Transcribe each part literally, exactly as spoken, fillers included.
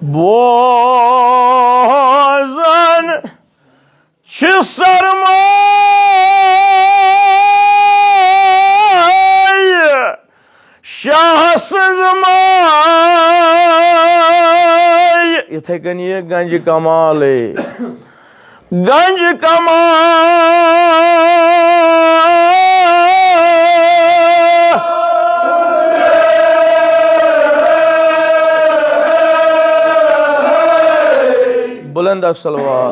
بوزان چھ سرمایہ شاہ سٕنٛز مایہِ۔ یِتھَے کٔنۍ یہِ گنجہِ کمالے۔ گنجہِ کمال۔ بلند اکھ صلوات۔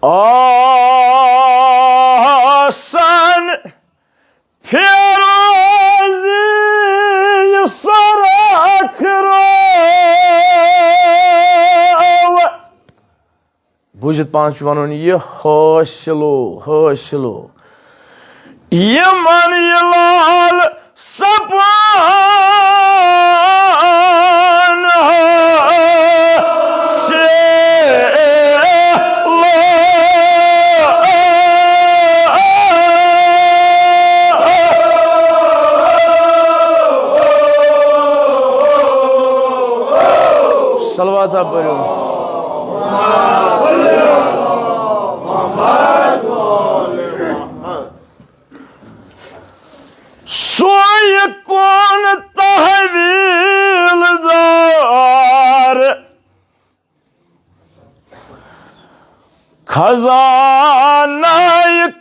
آسان فیروزی سر اکھ رو۔ بوٗزِتھ پانہٕ چھُ وَنُن، یہِ حٲصِلو، حٲصِلو۔ یِمن یہِ لال سپُد صلوات پٔرِو۔ سُے کُن تحویل دار، خزانہ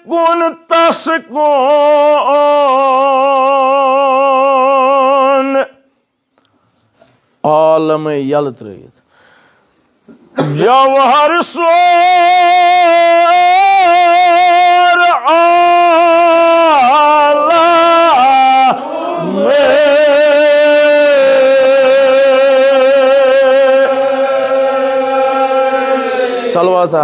کُن تس کُن۔ عالم یلہٕ ترٲیِتھ۔ جوہر سور عالم۔ صلوات۔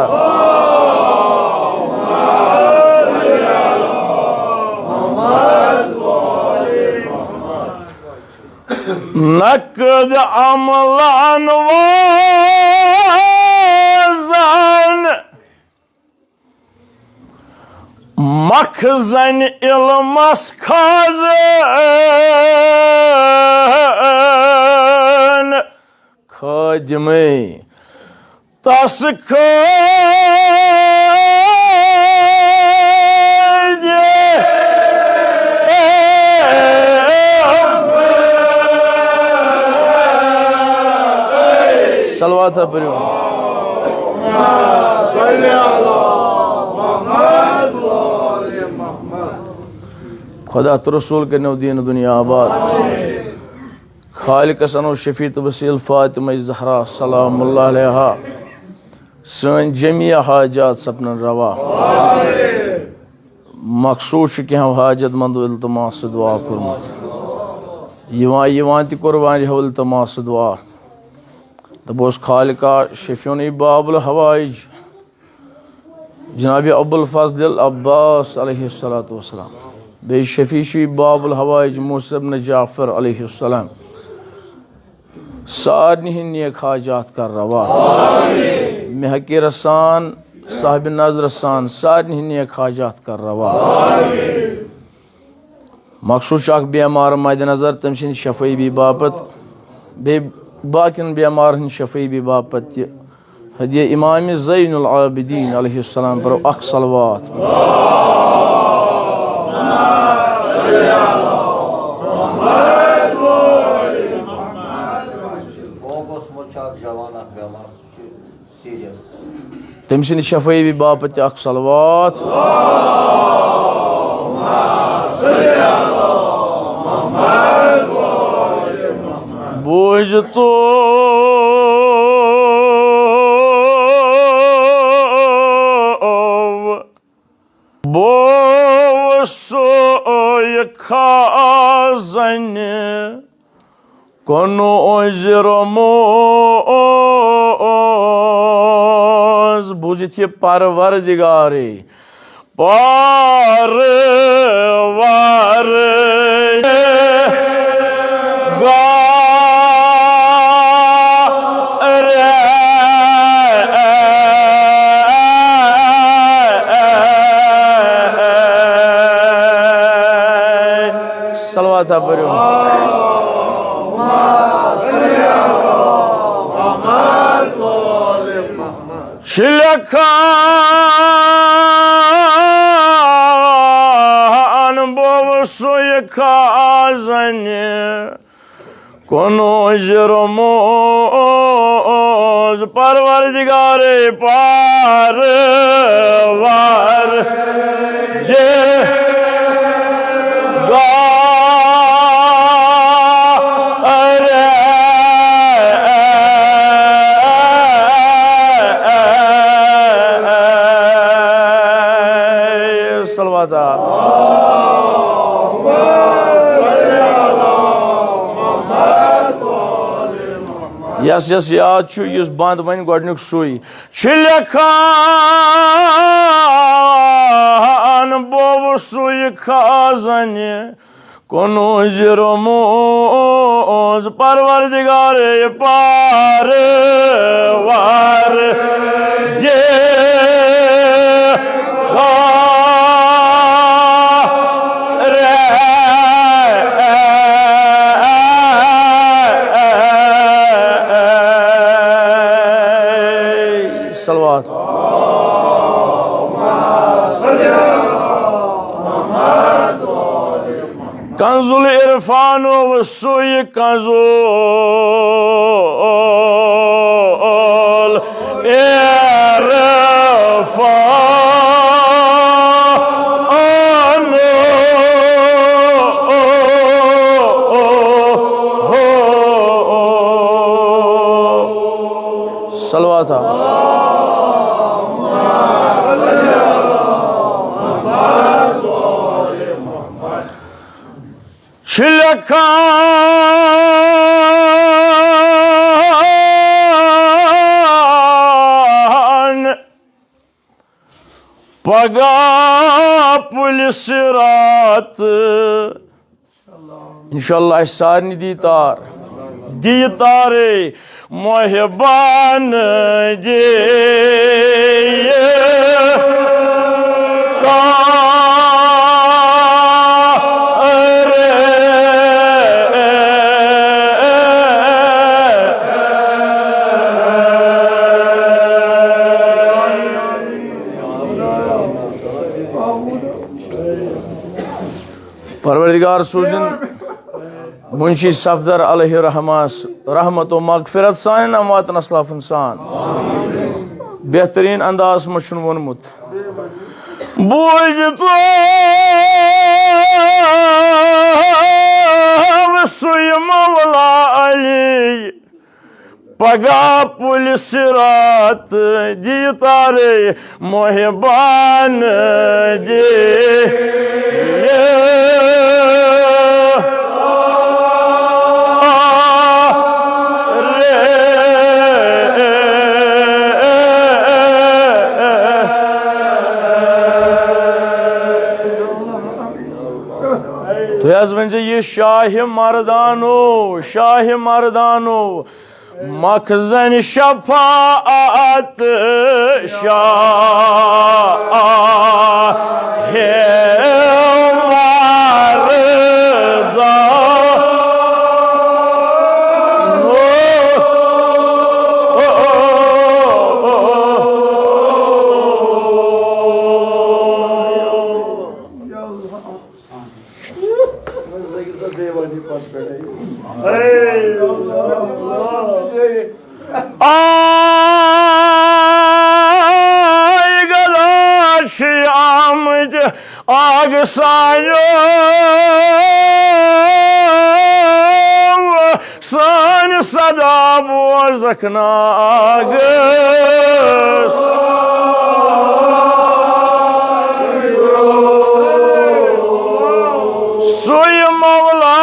نقد عملان وازان، مخزن علمس خازن، خادمے تس خٲدم۔ صلوات پٔرِو۔ خدا تہٕ رسول کٔرِنو دیٖن دُنیا آباد۔ خالقس انو شفیع تہٕ وسیل فاطمہ زہرا سلام اللہ علیہا سٲنۍ جمیع حاجات سپنن روا۔ مخصوص چھُ کینٛہہ حاجت مندو التماس سۭتۍ دعا کوٚرمُت۔ یِوان یِوان تہِ کوٚر واریاہو التماس سۭتۍ دعا۔ دوٚپُس، خالقا شفیعُن باب الحوائج۔ جناب ابو الفضل العباس علیہ الصلوۃ والسلام، بیٚیہِ شفیع چھُ باب الحوائج موسیٰ ابن جعفر علیہ السلام۔ سارنٕے ہٕنٛدۍ نیک حاجات کر روا۔ مےٚ حقیٖرس سان، صاحب نظرس سان، سارنٕے ہٕنٛدۍ نیک حاجات کر روا۔ مخصوص چھُ اکھ بیمار مد نظر، تٔمۍ سٕنٛدِ شفٲیی باپتھ، بیٚیہِ باقین بیمارن ہٕنٛدِ شفٲیی باپتھ تہِ ہدیہ امام زین العابدین علیہ السلام پرو اکھ صلوات۔ بوبس منٛز چھُ اکھ جوان اکھ بیمار، سُہ چھُ سیریس۔ تٔمۍ سٕنٛدِ شفٲیی باپتھ تہِ اکھ صلوات۔ بوٗزۍ تو بوسو خازنہِ کنوز رموز، بوٗزِتھ یہِ پروردگارے، پروردگار۔ چھِ لیکھان بوٚو سُے خازنہِ، کُنُے زِ روٚمُت پروردگارے پروردگار۔ صلوات۔ یس یس یاد چھُ، یُس بند وۄنۍ گۄڈنیُک سُے چھِ لیکھان، بوٚو سُے خازنہِ، کُنُے زِ روٚمُت پروردگار پروردگار۔ صلوات۔ کنز العرفان اوس سُے کنز العرفان۔ صلوات۔ چھِ لیکھان پگاہ پُلہِ صراط۔ انشاءاللہ اَسہِ سارنٕے دی تار، دی تارے محبان دی تار۔ پروردگار سوٗزِن منشی صفدر علیہ رحمس رحمت و مغفرت سانٮ۪ن امواتن اسلافن سان۔ بہترین انداز منٛز چھُن ووٚنمُت۔ بوٗزِتو سُے مولا علی پگاہ پُلہِ صراط دی تارے محبان دی۔ تُہۍ حظ ؤنۍ زیو یہِ شاہِ مردانو، شاہِ مردانو۔ مخزن شفاعت شاہ مردان۔ آے گلا چھِ آمٕتۍ آگ سانیو، سٲنۍ صدا بوزکھ ناگس۔ سُے مولا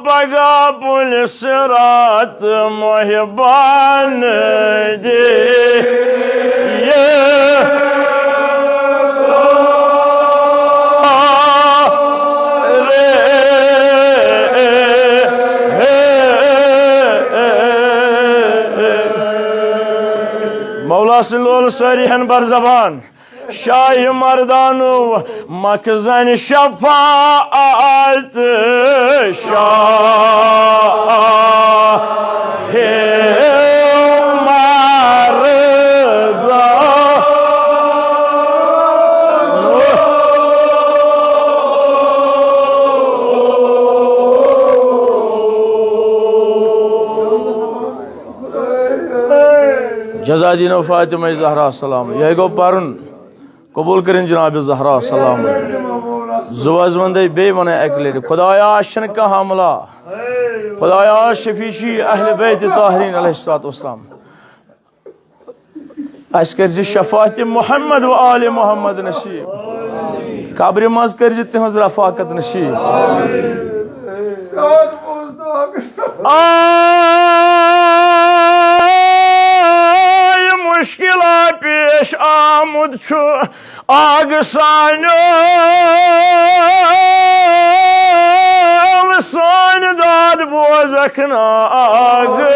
پگاہ پُلہِ صراط محبان دی۔ مولا سٕنٛدۍ لول سٲری ہن بر زبان۔ شاہِ مردانو مخزن شفاعت شاہ جزا دینو فاطمہ زہرا سلام۔ یہِ گوٚو پرُن۔ قبول کٔرِن جناب زہرا سلام۔ زٕ وَزٕ وَندَے بیٚیہِ وَنَے اَکہِ لَٹہِ، خدایا، اَسہِ چھَنہٕ کانٛہہ حملہ۔ خدایا، شفیع چھِ اہل بیت طاہرین علیہ الصلوۃ والسلام۔ اَسہِ کٔرۍ زِ شفاعت محمد و آل محمد نصیب۔ قبرِ منٛز کٔرۍ زِ تِہنٛز رفاقت نصیب۔ آے مشکلہ پیش آمُت چھُ آگہٕ سانیو، سٲنۍ داد بوزکھ نہٕ آگہٕ۔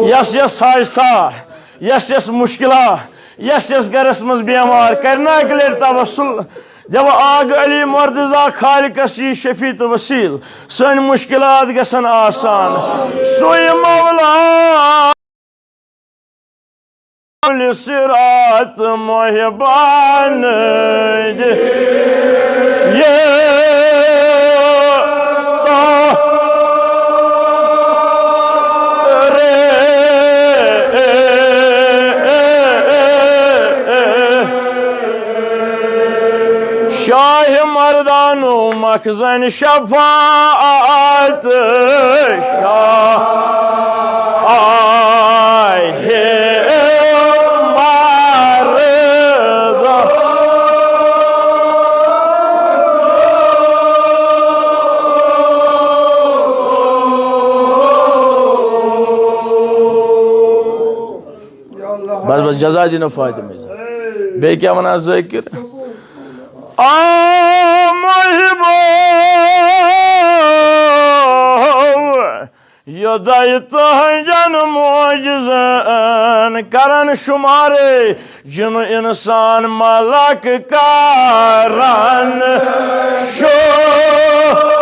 یس یس حاجتہ، یس یس مشکلہ، یس یس گرس منٛز بیمار، کرِ نا اکہِ لٹہِ توسل، دپہ آگہٕ علی مرتضی خالقس یی شفیع تہٕ وسیل، سٲنۍ مشکلات گژھن آسان۔ سُے مولا صراط محبان دِ۔ یہ شاہ مردانو مخزن شفاعت شاہ آہ مردان۔ بس بس، جزا دینو فاطمہ۔ بیٚیہِ کیٛاہ وَنان ذٲکِر؟ آ محبو، یوٚدَے تُہنٛدٮ۪ن معجزن کرن شمارے، جن انسان ملک کرن شمارے۔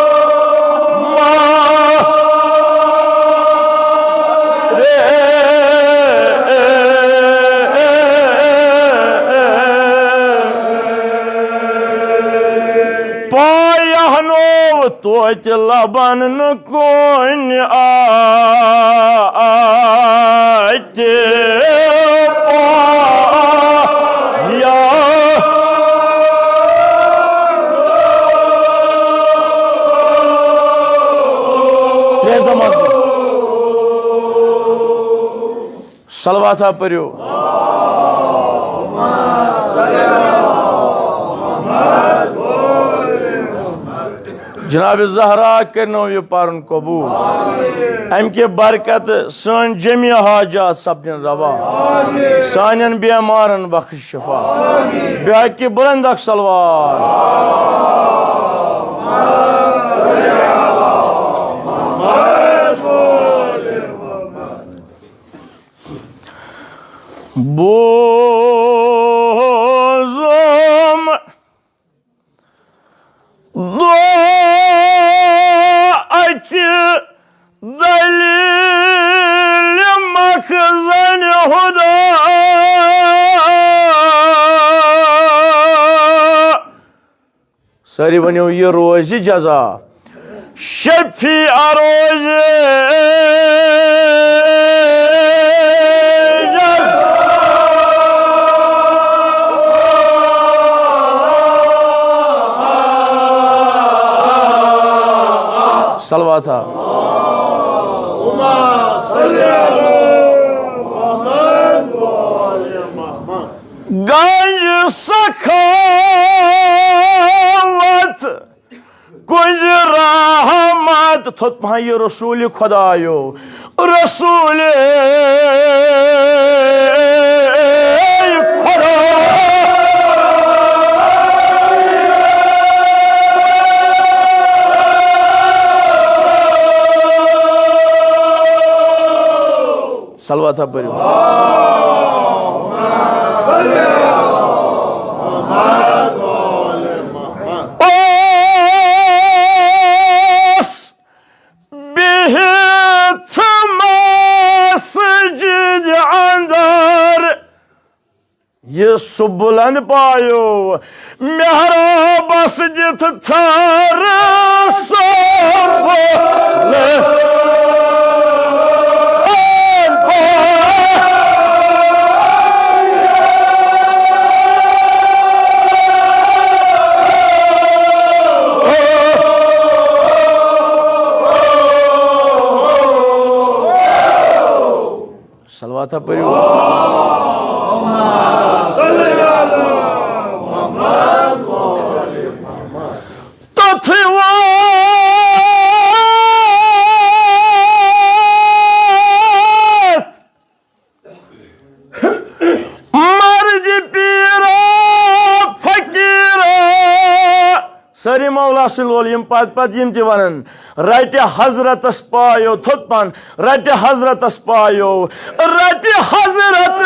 پایہنو توتہِ لبن نہٕ کُنہِ آتہِ پایا۔ ترٛےٚ زمانہٕ۔ صلواتہ پٔرِو۔ جناب زہرا کٔرنو یہِ پرُن قبول۔ امہِ کہِ برکت سٲنۍ جمیع حاجات سپدن روا۔ سانٮ۪ن بیمارن بخش شفا۔ بحق بلند اکھ صلوات۔ بوزم دو اتہِ دلیل مخزن ہدا۔ سٲری ؤنِو، یہِ روزِ جزا۔ شفیع روزِ جزا۔ صلوات ہا۔ گنج سخاوت، کنج رحمت، تھوٚد پہن یہِ رسول خدایو، رسول خدا۔ صلوات پٔرِو۔ اوس بِہِتھ مسجد اندر، یہِ سُہ بُلند پایو محرابس دِتھ تھر سُہ۔ پتہ پٔرِو۔ توٚتھُے ووت مرجہِ پیٖرا فقیٖرا۔ سٲری مولا سٕنٛدۍ وول، یِم پتہٕ پتہٕ یِم تہِ ونن، رٹہِ حضرتس پایو، تھوٚد پہن، رٹہِ حضرتس پایو، رٹہِ حضرت۔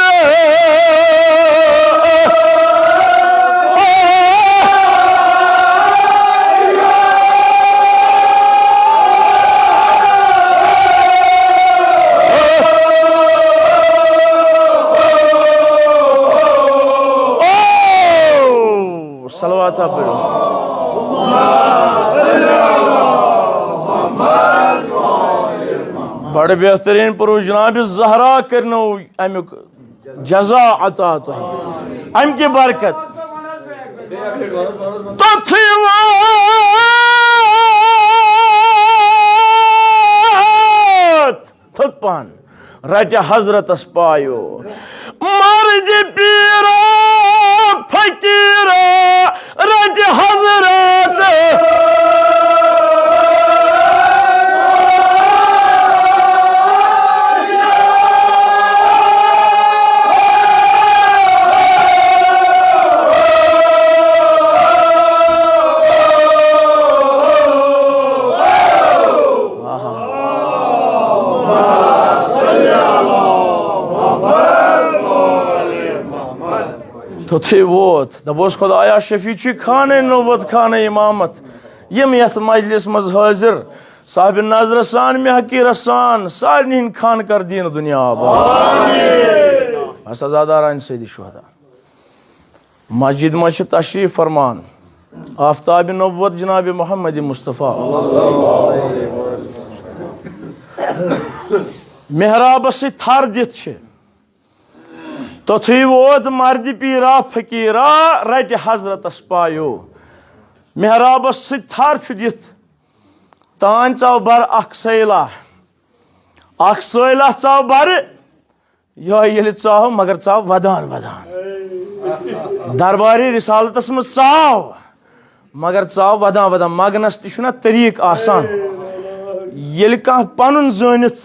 او، صلوات پٔرِو۔ بڑٕ بہتریٖن پوٚرُو جناب زہرا، کٔرنو امیُک جزا عطا تۄہہِ، امہِ کہِ برکت۔ توٚتھُے ووت تھوٚد پہن، رٹہِ حضرتس پایو۔ مرجہِ پیٖرا فقیٖرا، رٹہِ حضرت۔ توٚتھُے ووت، دپوس، خدایا، شفیع چھُے خانہ نبوت، خانہ امامت، یِم یتھ مجلس منٛز حٲضِر، صاحب نظرٕ سان، مےٚ حقیٖرس سان، سارنٕے ہٕنٛدۍ خانہٕ کر دیٖن دُنیا آباد۔ بس عزاداران سیدِ شہدا۔ مسجد منٛز چھِ تشریف فرمان آفتاب نبوت جناب محمد مصطفیٰ۔ محرابس سۭتۍ تھر دِتھ چھِ، توٚتھُے ووت مردِ پیٖرا فقیٖرا، رٹہِ حضرتس پایو۔ محرابس سۭتۍ تھر چھُ دِتھ، تانۍ ژاو بر اکھ سٲیلہ، اکھ سٲیلہ ژاو بر۔ یہوے ییٚلہِ ژاو، مگر ژاو ودان ودان۔ دربارِ رسالتس منٛز ژاو، مگر ژاو ودان ودان۔ مگنس تہِ چھُنہ طریٖقہٕ آسان۔ ییٚلہِ کانٛہہ پنُن زٲنِتھ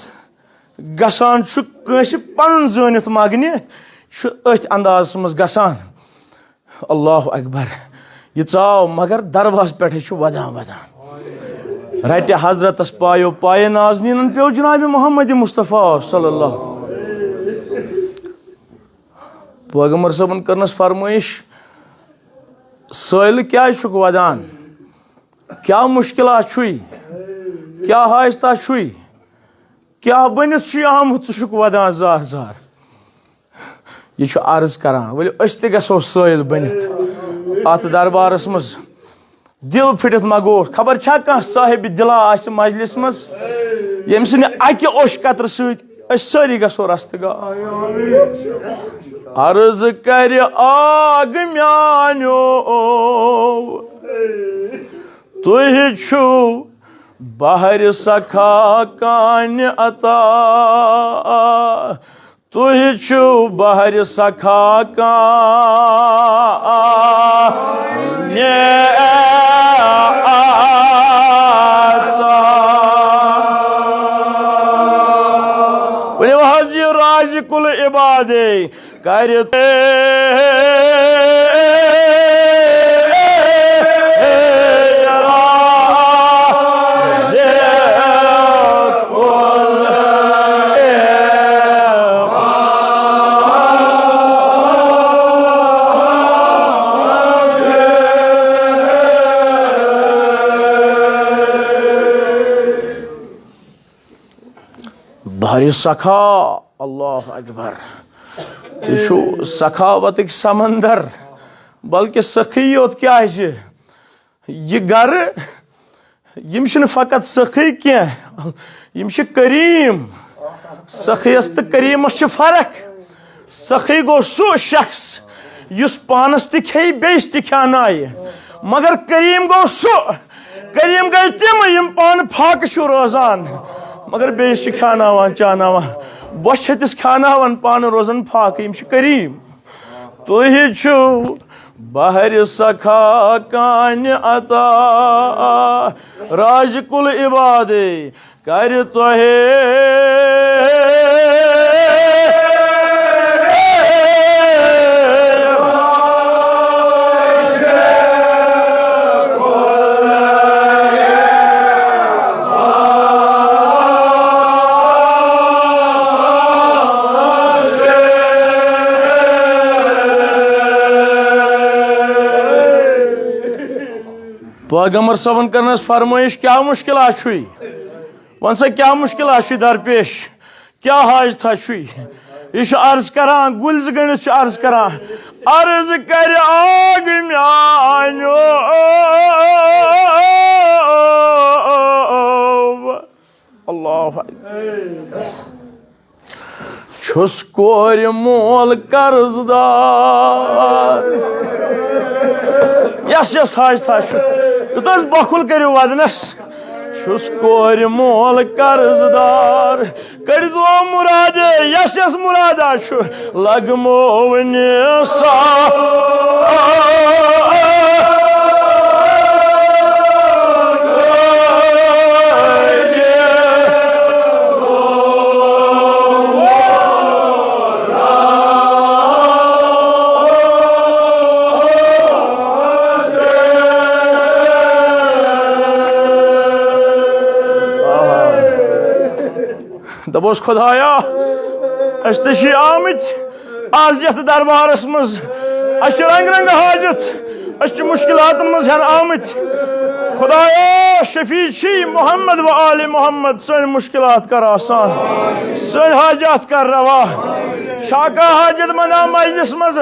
گژھان چھُ، کٲنٛسہِ پنُن زٲنِتھ مگنہِ، چھُ أتھۍ اندازس منٛز گژھان۔ اللہ اکبر۔ یہِ ژاو، مگر دروازٕ پٮ۪ٹھے چھُ ودان ودان۔ رٹہِ حضرتس پایو پایہِ، نازنیٖنن پیوٚو جناب محمد مصطفیٰ صلی اللہ۔ پیغمبر صٲبن کٔرنس فرمٲیش، سٲیلہٕ کیازِ چھُکھ ودان؟ کیٛاہ مُشکلات چھُے؟ کیٛاہ حاجتہ چھُے؟ کیٛاہ بٔنِتھ چھُے آمُت؟ ژٕ چھُکھ ودان زار زار۔ یہِ چھُ عرض کران، ؤلِو أسۍ تہِ گژھو سٲیِل بٔنِتھ۔ اَتھ دربارس منٛز دِل پھٕٹِتھ ما گوٚو؟ خبر چھا کانٛہہ صاحب دِلا آسہِ مجلس منٛز، ییٚمہِ سٕنٛدِ اَکہِ اوٚش قطرٕ سۭتۍ أسۍ سٲری گژھو رستہٕ گار۔ عرض کرِ آگ میانیو، تُہۍ چھِو بحرِ سخا کانہِ عطا، تُہۍ چھِو بحرِ سخا کانہِ عطا۔ ؤنِو حظ، یہِ رازِ کُل عبادے کرِ بحرِ سخا، اللہ اکبر۔ تُہۍ چھِو سخاوتٕکۍ سمندر، بلکہِ سخی یوت کیازِ، یہِ گرٕ، یِم چھِنہٕ فقط سخی کینٛہہ، یِم چھِ کریم۔ سخیَس تہٕ کریمَس چھِ فرق۔ سخی گوٚو سُہ شخص یُس پانس تہِ کھیٚیہِ، بیٚیِس تہِ کھیانایہِ، مگر کریم گوٚو سُہ، کریم گٔے تِم یِم پانہٕ فاقہٕ چھِ روزان مگر بیٚیِس چھِ کھیاناوان، چاناوان۔ بۄچھِ ہتِس کھیاناوان، پانہٕ روزان فاقہٕ، یِم چھِ کریٖم۔ تُہۍ چھِو بحرِ سخا کانہِ عطا، رازق العباد کرِ تۄہہِ۔ پیغمبر صٲبن کٔرنس فرمٲیش، کیٛاہ مُشکلات چھُے؟ وَن سا، کیٛاہ مُشکلات چھُے درپیش؟ کیٛاہ حاجتھا چھُے؟ یہِ چھُ عرض کران، گُلۍ زٕ گٔنڈِتھ چھُ عرض کران۔ عرض کرِ آگ میٛانیو۔ اللہ اکبر۔ چھُس کورِ مول قرض دار۔ یس یس حاجتھا چھُ، یوٗتاہ حظ بۄکھُل کٔرِو ودنس۔ چھُس کورِ مول قرض دار۔ کٔرِو دُعا مُرادے، یس یس مُرادا چھُ، لگمو وُنہِ سا۔ دپوس، خدایا، أسۍ تہِ چھِ آمٕتۍ آز یتھ دربارس منٛز، اسہِ چھِ رنگ رنگ حاجت، أسۍ چھِ مشکلاتن منٛز ہٮ۪ن آمٕتۍ۔ خدایا، شفیع چھی محمد و آل محمد، سٲنۍ مشکلات کر آسان، سٲنۍ حاجات کر روا۔ چھا کانٛہہ حاجت مندا مجلس منٛز؟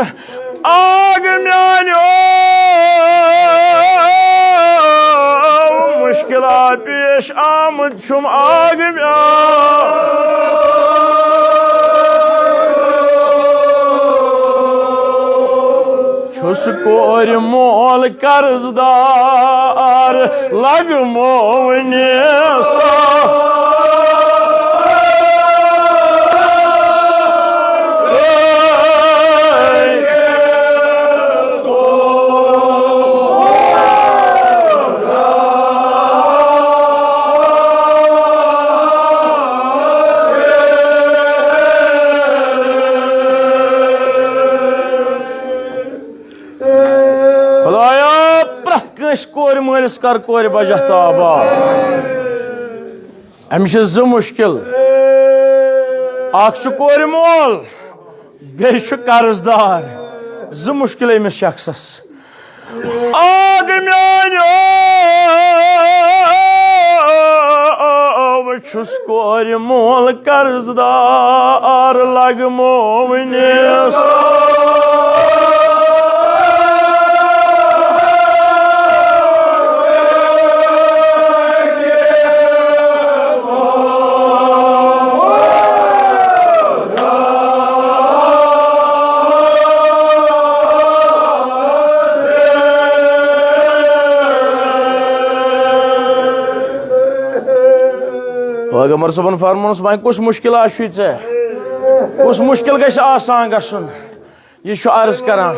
آگ میٛانیو، مشکلات پیش آمُت چھُم آگ میٛانیو۔ چھُس کورِ مول قرض دار، لگمو وُنہِ سا۔ خدایا، پرٛٮ۪تھ کٲنٛسہِ کورِ مٲلِس کر کورِ بجا تہٕ آباد۔ أمِس چھِ زٕ مُشکِل، اکھ چھُ کورِ مول، بیٚیہِ چھُ قرض دار۔ زٕ مُشکِل أمِس شخصس۔ آگ میٛانیو، چھُس کورِ مول قرض دار، لگمو وُنہِ۔ پیغمبر صٲبن فرموونس، وۄنۍ کُس مُشکلات چھُے ژےٚ؟ کُس مُشکل گژھِ آسان گژھُن؟ یہِ چھُ عرض کران۔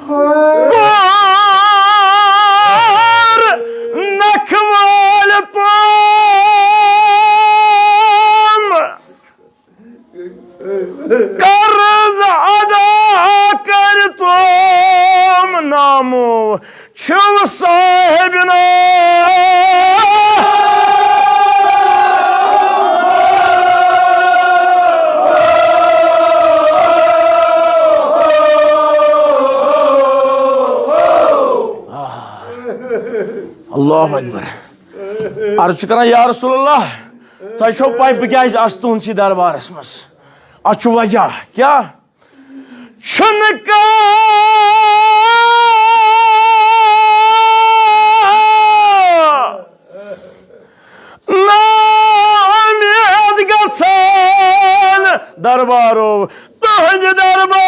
کور نکھ وٲلۍ تِم، قرض ادا کٔرۍ تِم، نامو چھِو صاحبنا۔ اللہ اکبر۔ عرض چھُ کران، یا رسول اللہ، تۄہہِ چھو پاے بہٕ کیازِ آسہٕ تُہنٛدسٕے دربارس منٛز؟ اتھ چھُ وجہ کیٛاہ؟ چھُنہٕ کانٛہہ نااُمید گژھان دربارو تُہنٛدِ دربار۔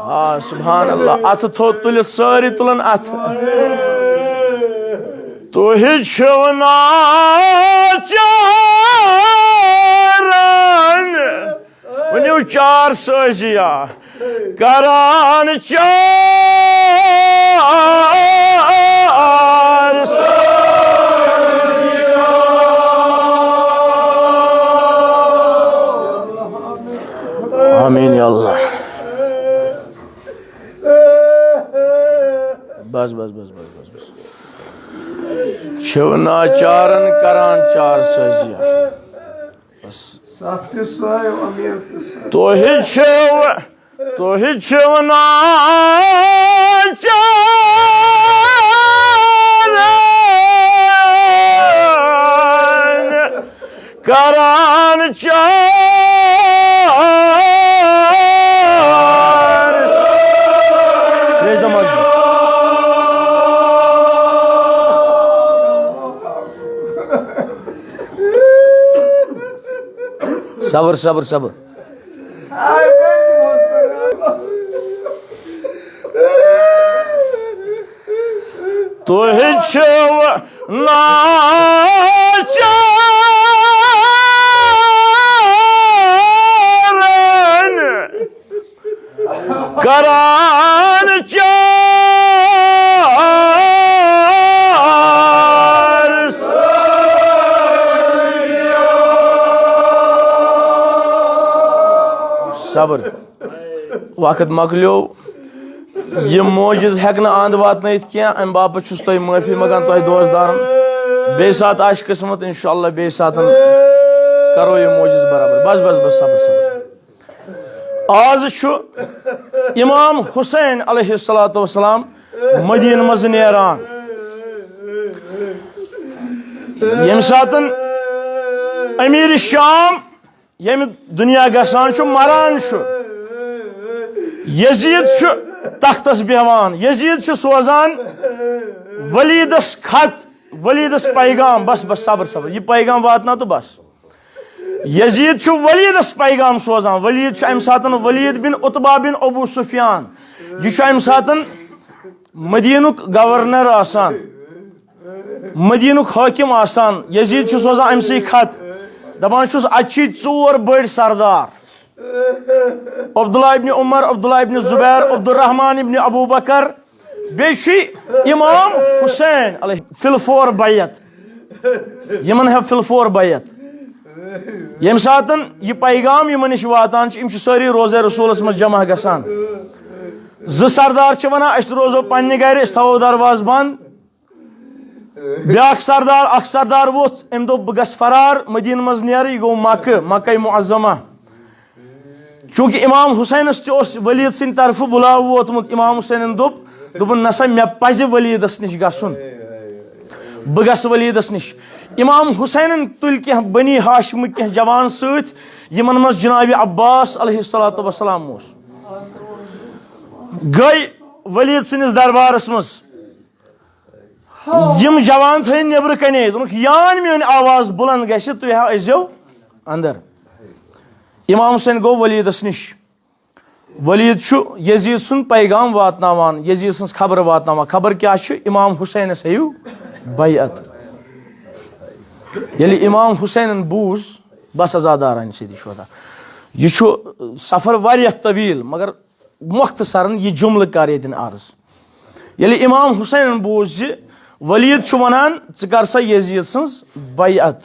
آ، سبحان اللہ۔ اتھٕ تھوٚد تُلِتھ سٲری تُلن اتھٕ۔ تُہۍ چھِو ناچارن، ؤنِو چار سٲزیا، کران چار۔ آمین یا اللہ۔ بس، بس، بس، بس، بس، بس۔ چھِو ناچارن کران چار سٲزیا۔ بس۔ ستھ تہِ سۄے، امیر تہِ سۄے۔ تُہۍ چھِو، تُہۍ چھِو ناچارن کران چار۔ صبر، صبر، صبر۔ تُہۍ چھِو ناچارن کران چار۔ صبر۔ وقت مۄکلیو۔ یہِ معجز ہٮ۪کہٕ نہٕ اَنٛد واتنٲیِتھ کینٛہہ، اَمہِ باپتھ چھُس تۄہہِ معٲفی منٛگان، تۄہہِ دوستدارن۔ بیٚیہِ ساتہٕ آسہِ قٕسمت، انشاءاللہ بیٚیہِ ساتہٕ کرو یہِ معجز برابر۔ بس، بس، بس، صبر، صبر۔ آز چھُ امام حسین علیہ الصلوۃ والسلام مدینہ منٛز نیران۔ ییٚمہِ ساتہٕ امیر شام ییٚمہِ دُنیا گژھان چھُ، مران چھُ، یزید چھُ تختس بیہوان، یزید چھُ سوزان ولیدس خط، ولیدس پیغام۔ بس، بس، صبر، صبر، یہِ پیغام واتناو تہٕ بس۔ یزید چھُ ولیدس پیغام سوزان۔ ولید چھُ امہِ ساتن، ولید بن عتبہ بن ابو سفیان، یہِ چھُ امہِ ساتن مدینُک گورنر آسان، مدینُک حٲکم آسان۔ یزید چھُ سوزان أمۍ سٕے خط، دپان چھُس، اتہِ چھِ ژور بٔڑۍ سردار، عبداللہ ابن عمر، عبداللہ ابن زبیر، عبدالرحمان ابن ابو بکر، بیٚیہِ چھُ امام حسین علیہ فی الفور بیعت۔ یِمن ہیو فی الفور بیعت۔ ییٚمہِ ساتن یہِ پیغام یِمن نِش واتان چھُ، یِم چھِ سٲری روزے رسولس منٛز جمع گژھان۔ زٕ سردار چھِ ونان، أسۍ تہِ روزو پننہِ گرِ، أسۍ تھاوو دروازٕ بنٛد۔ بیاکھ سردار، اکھ سردار ووٚتھ، أمۍ دوٚپ، بہٕ گژھٕ فرار، مدینہٕ منٛز نیرٕ، یہِ گوٚو مکہٕ، مکہ معظمہ۔ چونکہ امام حسینس تہِ اوس ولید سٕنٛدِ طرفہٕ بلاو ووتمُت، امام حسینن دوٚپ، دوٚپُن، نسا، مےٚ پزِ ولیدس نِش گژھُن، بہٕ گژھٕ ولیدس نِش۔ امام حسینن تُلۍ کینٛہہ بنی ہاشمٕکۍ کینٛہہ جوان سۭتۍ، یِمن منٛز جناب عباس علیہ الصلوۃ والسلام اوس۔ گٔے ولید سٕنٛدِس دربارس منٛز۔ یِم جوان تھٲیِن نیبرٕ کنے، دوٚپُکھ، یان میٲنۍ آواز بلند گژھِ، تُہۍ ہا أژۍزیو اندر۔ امام حسین گوٚو ولیدس نِش۔ ولید چھُ یزید سُنٛد پیغام واتناوان، یزید سٕنٛز خبر واتناوان۔ خبر کیٛاہ چھُ؟ امام حسینس ہیٚیِو بیعت۔ ییٚلہِ امام حسینن بوٗز، بس عزادارن سۭتی چھُ وَتھان۔ یہِ چھُ سفر واریاہ طویل، مگر مختصرن یہِ جملہٕ کر ییٚتٮ۪ن عرض۔ ییٚلہِ امام حسینن بوٗز زِ ولید چھُ ونان، ژٕ کر سا یزید سٕنٛز بیعت۔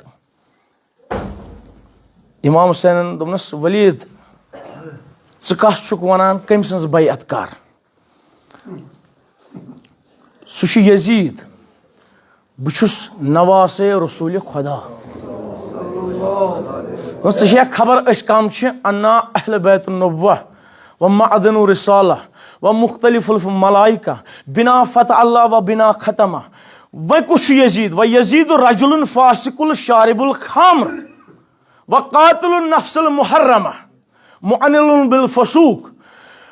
امام حسینن دوٚپنس، ولید، ژٕ کس چھُکھ ونان، کٔمۍ سٕنٛز بیعت کر؟ سُہ چھُ یزید۔ بہٕ چھُس نواسے رسول خدا۔ دوٚپنس، ژےٚ چھےٚ خبر أسۍ کم چھِ؟ انا اہل بیت النبوہ۔ و معدن الرسالہ و مختلف الملائکہ، بنا فتح اللہ و بنا ختمہ۔ وۄنۍ کُس چھُ یزید؟ و یزید رجل فاسق الشارب الخمر و قاتل النفس المحرمہ، معنل بالفسوق،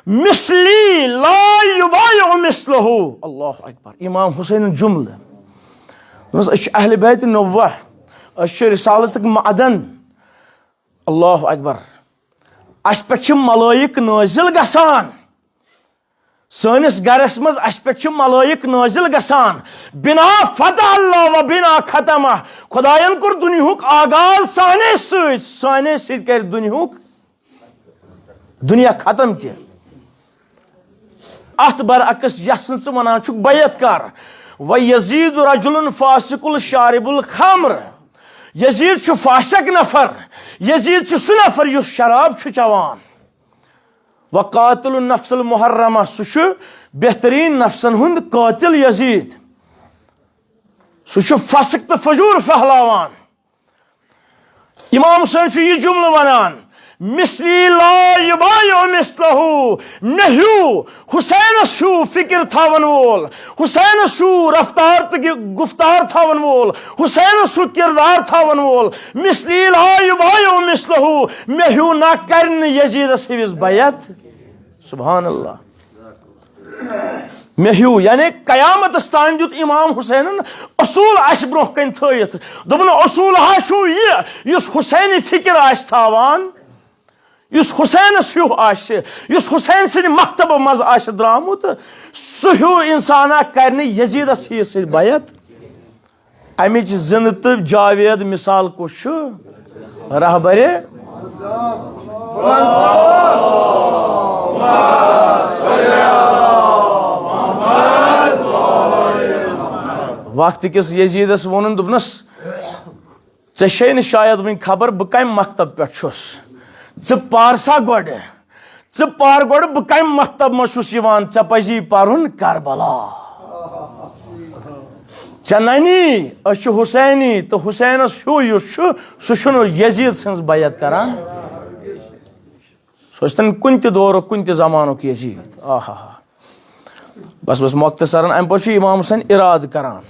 مثلی لا یبایع مثلہ۔ اللہ اکبر۔ امام حسین جملہ۔ دوٚپمَس، أسۍ چھِ اہل بیت نوہ، أسۍ چھِ رسالتٕکۍ معدن۔ اللہ اکبر۔ اَسہِ پٮ۪ٹھ چھِ ملائک نٲزِل گژھان۔ سٲنِس گرس منٛز اَسہِ پٮ۪ٹھ چھِ ملائک نٲزِل گژھان۔ بنا فتح اللہ و بنا ختمہ۔ خدایَن کوٚر دُنیاہُک آغاز سانے سۭتۍ، سانے سۭتۍ کرِ دُنیاہُک، دُنیا ختم تہِ۔ اتھ برعکس یس نہٕ ژٕ ونان چھُکھ بیعت کر۔ و یزید رجل فاسق الشارب الخمر۔ یزید چھُ فاسق نفر۔ یزید چھُ سُہ نفر یُس شراب چھُ چٮ۪وان۔ و قاتل النفس المحرمہ، سُہ چھُ بہترین نفسن ہُنٛد قاتل یزید۔ سُہ چھُ فسق تہٕ فجور پھہلاوان۔ امام حسین چھُ یہِ جملہٕ ونان، مثلی لا یبایع مثلہ، مےٚ ہیوٗ حسینس ہیوٗ فکر تھاون وول، حسینس ہیوٗ رفتار تہٕ گِ-، گفتار تھاون وول، حسینس ہیوٗ کردار تھاون وول، مثلی لا یبایع مثلہ، مےٚ ہیوٗ نہ کرِ نہٕ یزیدس ہِوِس بیعت۔ سبحان اللہ۔ مےٚ ہیوٗ، یعنی قیامتس تام دیُت امام حسینن اصوٗل اَسہِ برونٛہہ کنہِ تھٲیِتھ۔ دوٚپُن، اصوٗل ہا چھُو یہِ، یُس حسینی فکر آسہِ تھاوان، یُس حسینس ہیوٗ آسہِ، یُس حسین سٕنٛدِ مکتبہٕ منٛز آسہِ درٛامُت، سُہ ہیوٗ انسانا کرِ نہٕ یزیدس ہِوِس سۭتۍ بیعت۔ امِچ زندٕ تہٕ جاوید مثال کُس چھُ؟ رہبرِ۔ وقت کِس یزیدس ووٚنُن، دوٚپنس، ژےٚ چھے نہٕ شاید وُنہِ خبر بہٕ کمہِ مکتب پٮ۪ٹھ چھُس۔ ژٕ پَر سا گۄڈٕ۔ ژٕ پَر گۄڈٕ، بہٕ کمہِ مکتب منٛز چھُس یِوان، ژےٚ پزی پرُن کربلا۔ ژےٚ ننی، أسۍ چھِ حسینی، تہٕ حسینس ہیوٗ یُس چھُ، سُہ چھُنہٕ یزید سٕنٛز بیعت کران۔ سُہ ٲسۍتن کُنہِ تہِ دورُک، کُنہِ تہِ زمانُک یزید۔ آہا۔ بس، بس، مختصرن، امہِ پتہٕ چھُ امام حسین ارادٕ کران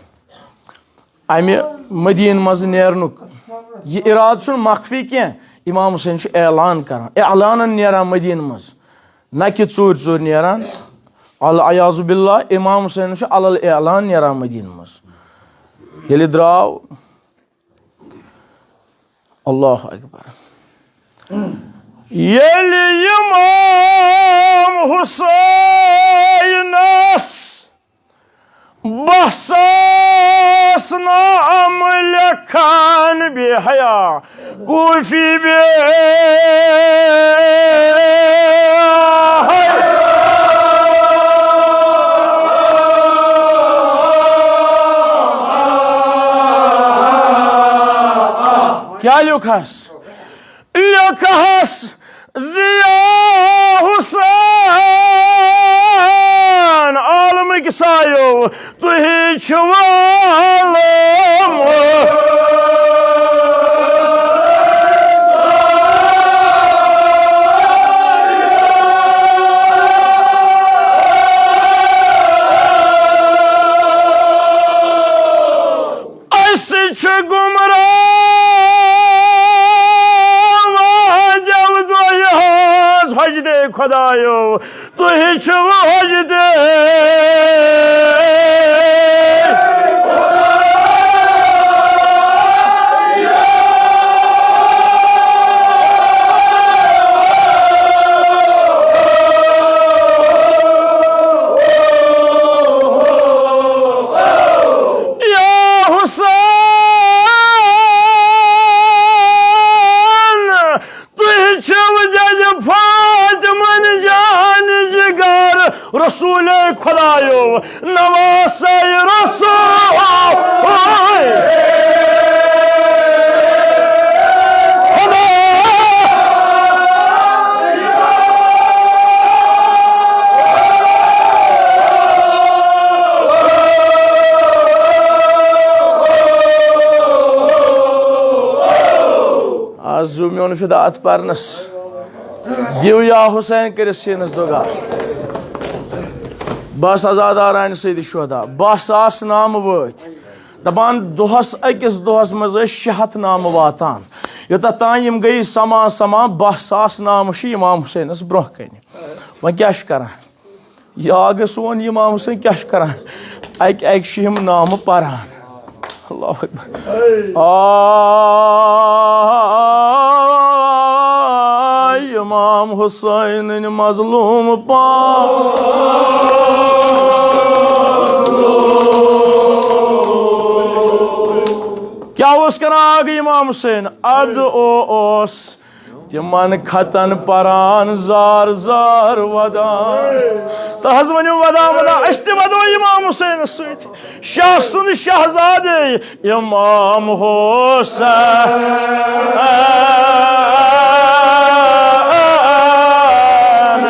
امہِ مدیٖنہٕ منٛز نیرنُک۔ یہِ ارادٕ چھُنہٕ مخفی کینٛہہ، امام حسین چھُ اعلان کران، اعلانن نیران مدیٖنہٕ منٛز، نہ کہِ ژوٗرِ ژوٗرِ نیران۔ العیاذ باللہ، امام حسین چھُ علل اعلان نیران مدیٖنہٕ منٛز۔ ییٚلہِ درٛاو، اللہ اکبر۔ ییٚلہِ امام حسینس بہٕ ساس نام لیکھان بے حیا کوفی بے۔ کیا لیوکھس؟ لیکھس زِ یا حسین، عالمٕکۍ سایو، تُہۍ چھِو عالم۔ أسۍ چھِ گمراہ، واجو دۄہ حظ حجدے خۄدایو، تُہۍ چھِو حجدے۔ یا حسین، تُہۍ چھِو جج فاطمن جان جگر، رسول خدایو، نواسے رسول۔ خدا۔ آز زو میون فدا اتھ پرنس۔ دِیِو یا حسین کٔرِتھ سیٖنَس دُگا۔ بس عزادارانہِ سیدِ شہدا، باہ ساس نامہٕ وٲتۍ۔ دَپان دۄہَس، أکِس دۄہَس منٛز ٲسۍ شےٚ ہَتھ نامہٕ واتان۔ یوٚتَتھ تام یِم گٔیہِ سَمان سَمان، باہ ساس نامہٕ چھِ اِمام حسینَس برٛونٛہہ کَنہِ۔ وۄنۍ کیٛاہ چھُ کَران؟ یہِ آو گٔے سون اِمام حسین کیٛاہ چھُ کران؟ اَکہِ اَکہِ چھِ یِم نامہٕ پران۔ اللہ اکبر۔ آے امام حسین مظلوم پا۔ کیٛاہ اوس کران اکھ امام حسین؟ ادٕ او اوس تِمن خطن پران زار زار ودان۔ تہٕ حظ ؤنِو ودان ودان، أسۍ تہِ ودو امام حسینس سۭتۍ۔ شاہ سُنٛد شہزادے امام حسین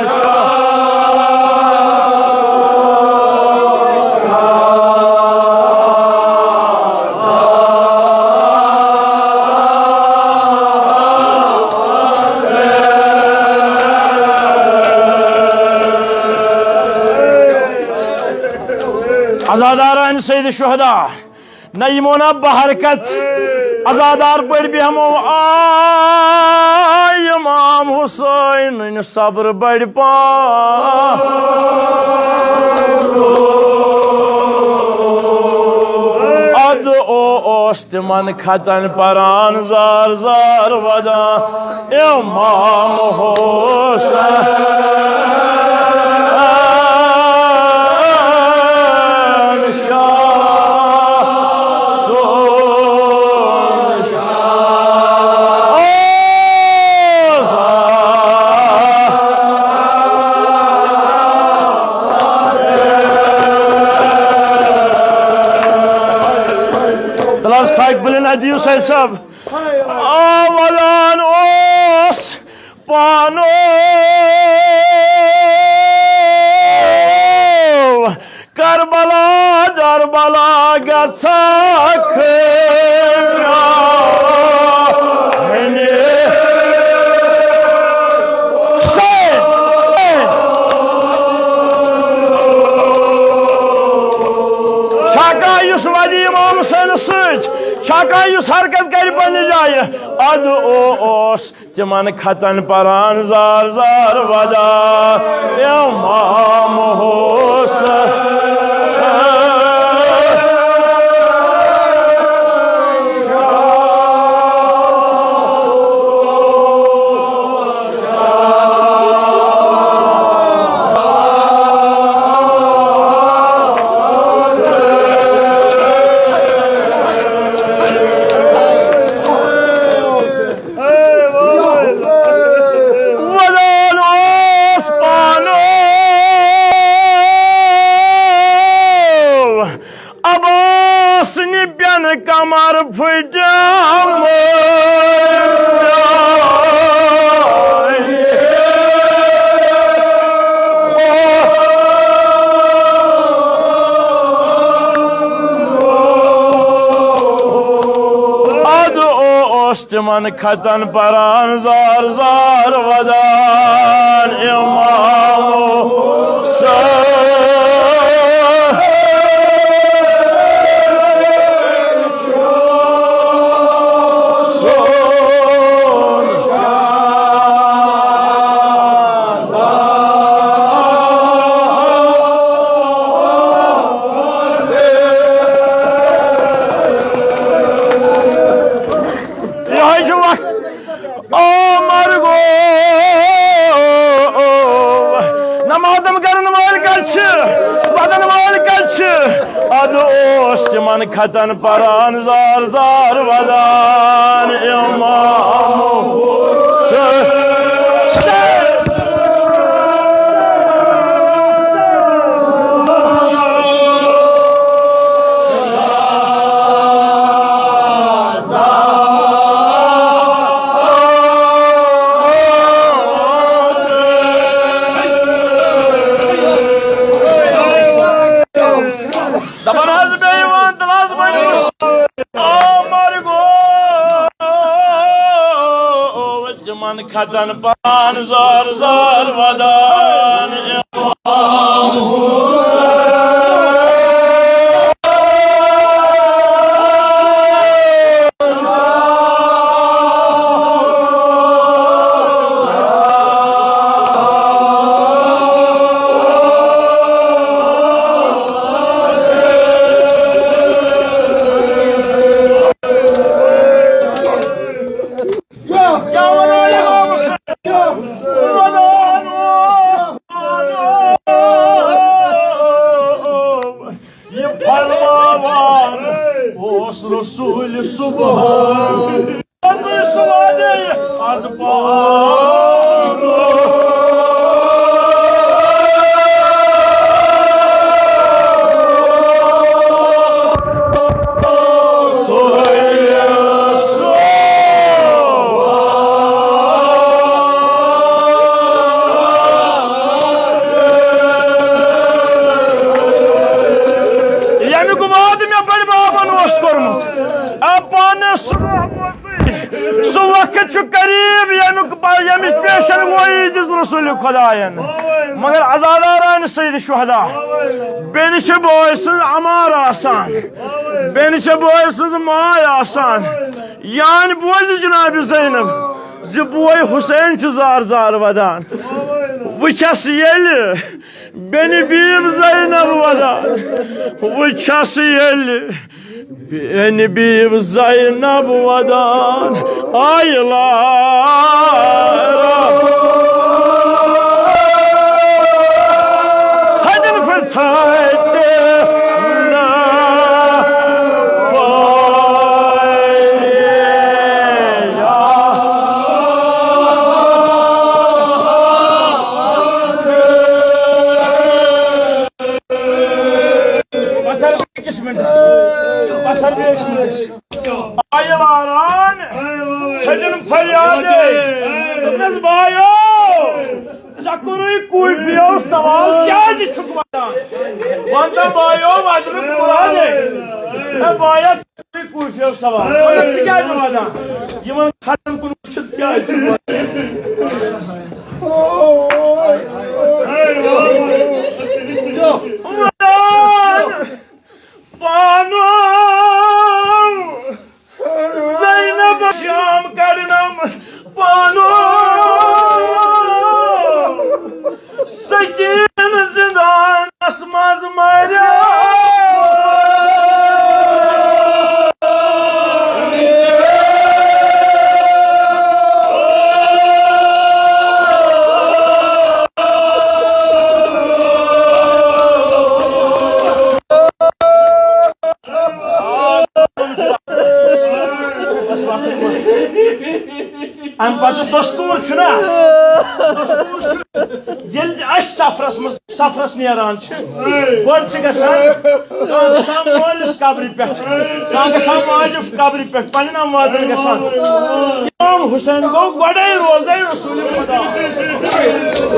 شاہ۔ عزاداران سید شہدا، نہ یِمو نہ بحرکت، عزادار پٲٹھۍ بیٚہمو۔ آے امام حسین صبر بڑِ پا۔ ادٕ او اوس تِمن خطن پران زار زار ودان۔ امام حسین شاہ سُنٛد۔ تلہٕ حظ خاکہِ بُلند اَتہِ دِیِو سید صٲب۔ آ ولان اوس پانو کربلا دربلا گژھکھ۔ چھا کانٛہہ یُس ودِ امام حسینس سۭتۍ؟ چھا کانٛہہ یُس حرکت کرِ پننہِ جایہِ؟ ادٕ او اوس تِمن خطن پران زار زار ودان امام حسین۔ ولان اوس پانو عباس نبین کمر پھٹیمٕژ۔ ادٕ اوس تِمن خطن پران زار زار ودان امام حسین۔ یِہوٚے چھُ وقت۔ او مرگو، نہ ماتم کرن وٲلۍ کتہِ چھِ؟ ودن وٲلۍ کتہِ چھِ؟ ادٕ اوس تِمن خطن پران زار زار ودان امام حسین۔ دپان حظ بیٚیہِ وَن تہٕ حظ ؤنِو۔ آ مرگو، تِمن کھتن پان زار زار ودان۔ کیٛاہ وَنو یہِ امام حسین؟ وَنان اوس، یہِ فرماوان اوس رسول سبحان۔ سُہ وَنے از پانہٕ۔ ییٚمیُک وعدٕ مےٚ بٔڈۍ بابن اوس کوٚرمُت، آ پانس سُہ وقت چھُ قریب، ییٚمیُک پا-، ییٚمِچ پیشن گویی دِژ رسول خداین۔ مگر عزاداران سید شہدا، بیٚنہِ چھِ بٲے سٕنٛز عمار آسان، بیٚنہِ چھِ بٲے سٕنٛز ماے آسان۔ یان بوزِ جناب زینب زِ بوے حسین چھُ زار زار ودان۔ وٕچھس ییٚلہِ بیٚنہِ بیٖب زینب ودان، وٕچھس ییٚلہِ بیٚنہِ بیٖب زینب ودان، آیہِ لارا۔ سجن پھر ژھانٛڈ تہِ نہ پایا۔ پتھر بیٚکِس منٹس، پتھر بیٚکِس منٹس۔ آیہِ واران، سجن فریاد، دوٚپنس، بایو، ژےٚ کوٚرُے کوٗفیو سوال، کیٛازِ چھُکھ ودان؟ ونتا بایو، ودنُک مرادے۔ ہے بایا، ژےٚ کوٚرُے کوٗفیو سوال، مگر ژٕ کیٛازِ ودان؟ یِمن کھتن کُن وٕچھِتھ کیٛازِ چھُکھ ودان؟ ودان۔ پانو زینب شام کڑنم پانو سکین زندانس منٛز مریو۔ اَمہِ پتہٕ دستوٗر چھُنہ، دستوٗر چھُ، ییٚلہِ تہِ أسۍ سفرس منٛز، سفرس نیران چھِ، گۄڈٕ چھِ گژھان، کانٛہہ گژھان مٲلِس قبرِ پٮ۪ٹھ، کانٛہہ گژھان ماجہِ قبرِ پٮ۪ٹھ، پننٮ۪ن امواتن گژھان۔ امام حسین گوٚو گۄڈے روزے رسول خدا،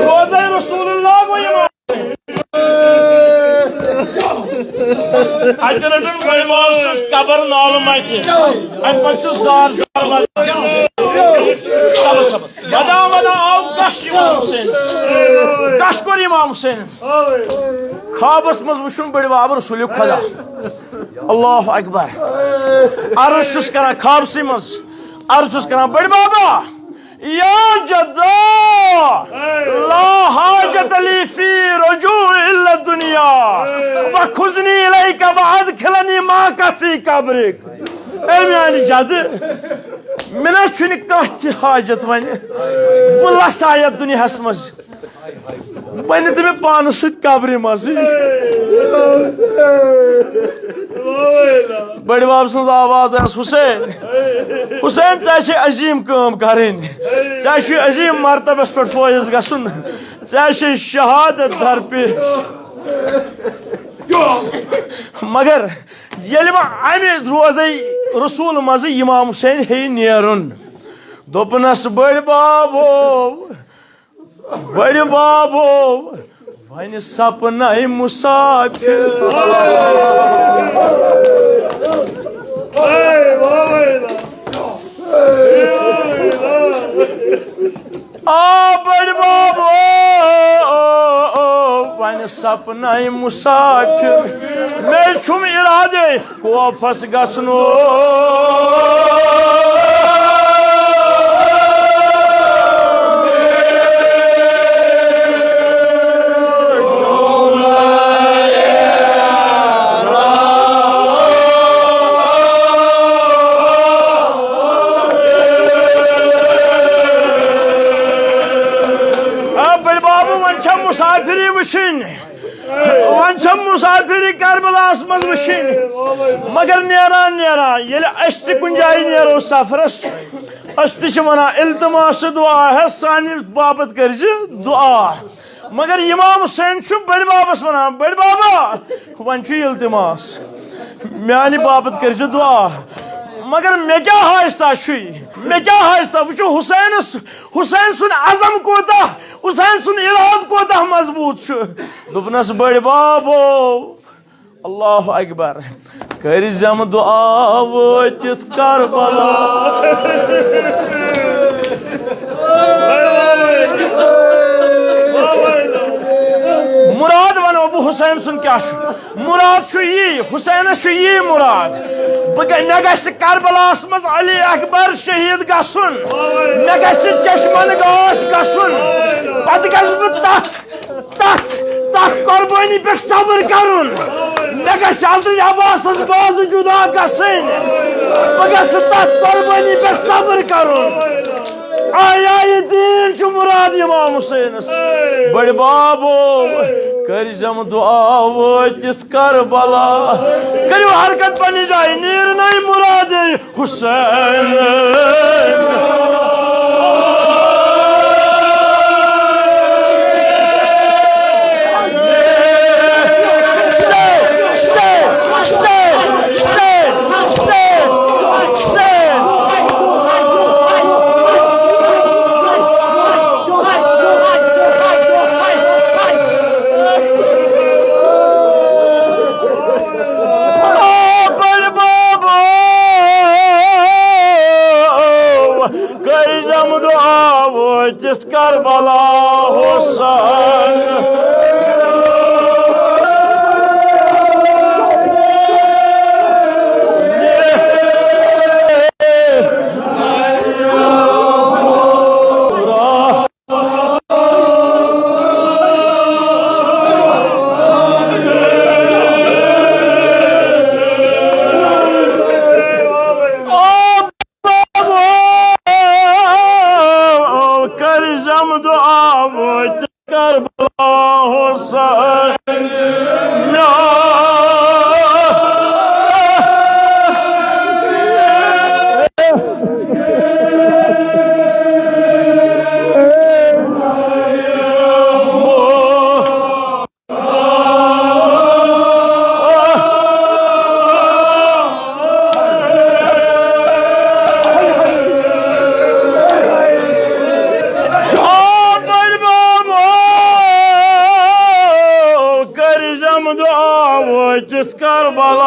روزے رسول اللہ گوٚو امام۔ اتہِ رٔٹٕن بٔڈۍ بب سٕنٛز قبر نالہٕ مچہِ۔ امہِ پتہٕ چھُ زار زار ودان۔ صبر، صبر۔ ودان ودان آو غش امام حسینس۔ غش کوٚر امام حسینن۔ خوابس منٛز وُچھُن بٔڈۍ بب رسول خدا۔ اللہ اکبر۔ عرض چھُس کران خوابسٕے منٛز۔ عرض چھُس کران، بٔڈۍ بابا، یا جدا، لا حاجت لی فی رجوع الا الدنیا، وخذنی الیک وادخلنی معک فی قبرک۔ اے میانہِ جدٕ، مےٚ نہ چھُنہٕ کانٛہہ تہِ حاجت وۄنۍ، بہٕ لسہٕ ہا یتھ دُنیاہس منٛز۔ وۄنۍ تہِ مےٚ پانس سۭتۍ قبرِ منٛزٕے۔ بٔڈۍ بب سٕنٛز آواز ٲس، حسین، حسین، ژےٚ چھے عظیٖم کٲم کرٕنۍ، ژےٚ چھُے عظیٖم مرتبس پٮ۪ٹھ فٲیض گژھُن، ژےٚ چھے شہادت درپیش۔ مگر ییٚلہِ وۄنۍ امہِ روزے رسول منٛزٕ امام حسین ہیٚیہِ نیرُن، دوٚپنس، بٔڈۍ بابو، بٔڈۍ بابو، وۄنۍ سپنَے مُسافِر۔ آ بٔڑۍ بب، وۄنۍ سپناے مسافر، مےٚ چھُم ارادے کوفس گژھنو۔ آ بٔڑۍ بابہٕ، وۄنۍ چھا مسافری وٕچھِنۍ؟ وۄنۍ چھا مسافری کربلاہس منٛز وٕچھِنۍ؟ مگر نیران نیران ییٚلہِ أسۍ تہِ کُنہِ جایہِ نیرو سفرس، أسۍ تہِ چھِ ونان، التماس دعا ہے سانہِ باپتھ کٔرزِ دعا۔ مگر امام حسین چھُ بٔڑۍ بابس ونان، بٔڑۍ بابا، وۄنۍ چھُ التماس، میانہِ باپتھ کٔرزِ دعا۔ مگر مےٚ کیٛاہ حاجتہ چھُے؟ مےٚ کیٛاہ حاجتہ؟ وٕچھِو حسینس، حسین سُنٛد عزم کوٗتاہ، حسین سُنٛد ارادٕ کوٗتاہ مضبوٗط چھُ۔ دوٚپنس، بٔڑۍ بابو، اللہ اکبر، کٔرۍ زٮ۪م دعا وٲتِتھ کربلا۔ مراد ونو بہٕ حسین سُنٛد کیٛاہ چھُ؟ مراد چھُ یی، حسینس چھُ یی مراد۔ بہٕ گٔے، مےٚ گژھِ کربلاہس منٛز علی اکبر شہید گژھُن، مےٚ گژھِ چشمن گاش گژھُن، پتہٕ گژھٕ بہٕ تتھ، تتھ، تتھ قربٲنی پٮ۪ٹھ صبر کرُن۔ مےٚ گژھِ حضرت عباسس بازٕ جدا گژھٕنۍ، بہٕ گژھٕ تتھ قربٲنی پٮ۪ٹھ صبر کرُن۔ آیا یہ دین چھُ مراد امام حسینس؟ بڑِ بابو، کٔرۍ زٮ۪م دعا وٲتِتھ کربلا۔ کٔرِو حرکت پننہِ جایہِ، نیرنَے مراد حسین۔ بڑِ بابو، کٔرۍ زٮ۪م دعا وٲتِتھ کربلا حسین۔ کٔرۍ زٮ۪م دعا وٲتِتھ کربلا حسین۔ آ بڑِ بابو، کٔرۍ زٮ۪م دعا وٲتِتھ کربلا